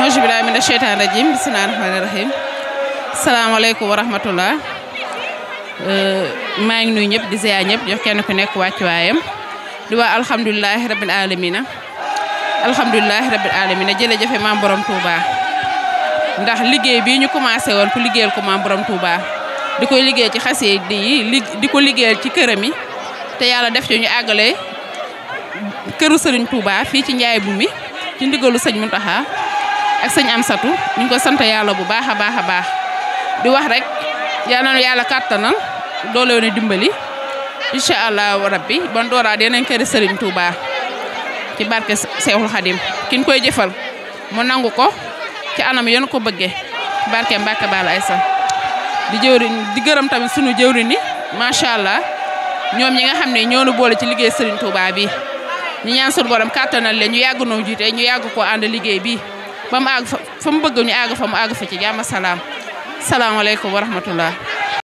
auzu billaahi mina sheytaani rajiim bismillaahi rahmaani rahiim salaamaaleykum wa rahmatullah maa ngi nuyu ñëpp di ziar ñëpp jox kenn ku nekk wàccuwaayam di wax alhamdulilahi rabbil alamina alhamdulilahi rabbil alamina jërëjëfe maam borom Touba ndax liggéey bii ñu commencé woon pour liggéeyal ko maam borom Touba di koy liggéey ci xasida yi di ko liggéeyal ci këram yi te yàlla def ci ñu àggale këru Serigne Touba fii ci Njaay bu mi ci ndigalu sëñ Muntaxa ak sëñ Amsatu ñu ngi ko sant yàlla bu baax a baax a baax di wax rek yal na yàlla kàttanal doole ne dimbali incha allah rabbi bon dooraa dinañ këri Serigne Touba ci barke Seexul Xadim kin koy jëfal mu nangu ko ci anam yoon ko bëggee barke Mbàkke Bala Aysa di jëwriñ di gërëm tamit sunu jëwriñ ni macha allah ñoom ñi nga xam ne ñoo nu boole ci liggéey Serigne Touba bi ñu ñaan sunu borom kàttanal leen ñu yàgg noo jiite ñu yàgg koo ànd liggéey bi ba mu àgg fa mu bëgg ñu àgg fa mu àgg fa ci jàmm salaam salaamaaleykum wa rahmatullah